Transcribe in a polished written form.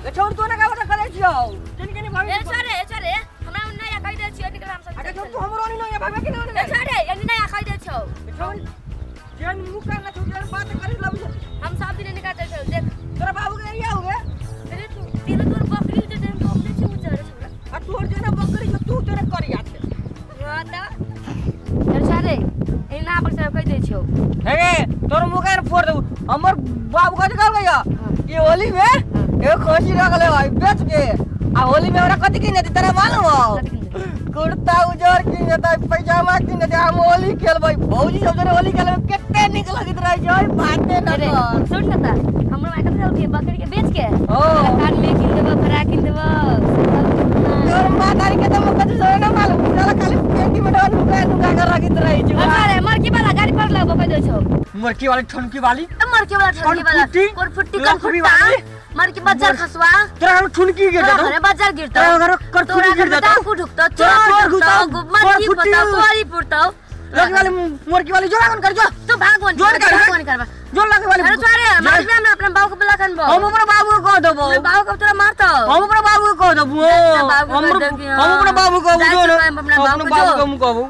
ए छोड़ तू ना का बता करे छियो किन किन भाभी ए छोड़े ए छोड़े हमरा नया कह दे छियो निकल हम सब अरे छोड़ तू हमरो नहीं नया भाभी के नहीं ए छोड़े ये नया कह दे छियो छोड़ जेन मुंह का ना छोड़ जेन बात करे लबी हम सब दिन निकाल दे छियो देख तोरा बाबू के एरिया हो गए अरे तू तेरे तोर बकरी जे हम तो अपने से उजर छोड़ा आ तोर जेना बकरी जो तू तेरे करिया छे हां त ए छोड़े ए ना पर सब कह दे छियो हे तोर मुंह का फोड़ दे हमर बाबू कथि कहल गया कि होली में एगो खोसी रखले भाई बेच के आ होली में हमरा कथि किन देती तोरा मालूम हो कुर्ता उजर किन देता पैजामा किन देता हम होली खेलबै भौजी सब जने होली खेलबै कते नीक लगैत रहै छै बाते न कर सुन न त हमरो माय कथि कहलकै बकरी के बेच के ओ कान में किन देबो फरा किन देबो तोर मां तारी के त कथि से न मालूम साला खाली पेटी में डर नुका नुका कर रखित रहै छै अरे मरकी वाला गाड़ी पर लगबो कह दे छौ मरकी वाली ठनकी वाली मरकी वाला ठनकी वाला कोरफुट्टी कनफुट्टा मरकी बज्जर खसवा तोरा घर ठुनकी गिर जातो तोरा घर बज्जर गिरतो तोरा घर करफुटी गिर जातो डाकू ढुकतो चोर ढुकतो मरकी फुटतो कोरी फुटतो लगी वाली मुर्गी वाली जोड़ा कर जो तू भागवन जोड़ कर भागवन करबा जोड़ लगे वाली अरे तोरे मार हम अपने बाबू के बुला खनबो हम अपने बाबू को कह देबो अपने बाबू के तोरा मारतो हम अपने बाबू को कह देबो हम अपने बाबू को जोड़ अपने बाबू को हम कहबो